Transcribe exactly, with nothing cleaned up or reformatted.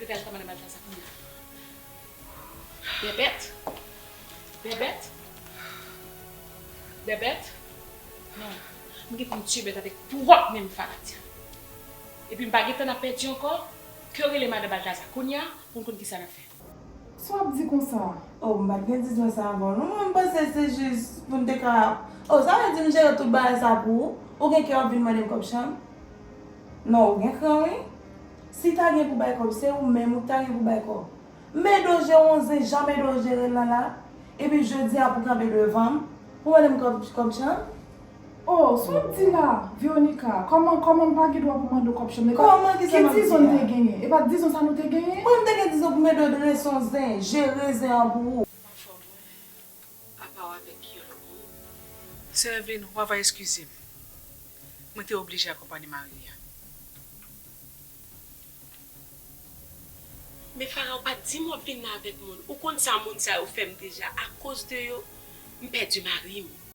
Pral kòmande Baltaza kounye a. Bèbèt? Bèbèt? Bèbèt? Non. M gen pou m tiye bèt avèk pwòp men m, Faradja. Epi m pa gen tan n ap pèdi ankò. Ke w rele madan Baltaza kounye a pou n konn kisa n ap fè. Sa w ap di konsa? Oh, m pa t gen dizon sa avan w non. Mwen, m panse se jis pou m te ka. Oh, sa vle di m jere tout bagay sa pou ou? Ou gen kè w ap vin mande m kòb chanm? Non, ou gen kran wi. Si ta gen pou bay kòb, se ou menm ou t ta gen pou bay kòb. Medo jere yon zen jan Medo jere l lan la. Epi jodi a pou kanpe devan m, pou mande m kòb, kòb chanm? Oh, sa w ap di la, Veronica? Kòman, kòman m pa gen dwa pou mande w kòb chanm? E pa Kòman ki sa ki m ap di dizon n a? Te genyen? E pa dizon sa nou te genyen? Mwen, m te gen dizon pou Medo drese yon zen, jere zen an pou ou. Anfòm, wi. Apa w avèk yon lòt moun? Sè Eveline, w ava eskize m. Mwen te oblije akonpanye Marie a. Men Farah, ou pa t di m w ap vin la avèk moun. Ou konn sa moun sa yo fè m deja. Akoz de yo, m pèdi mari m.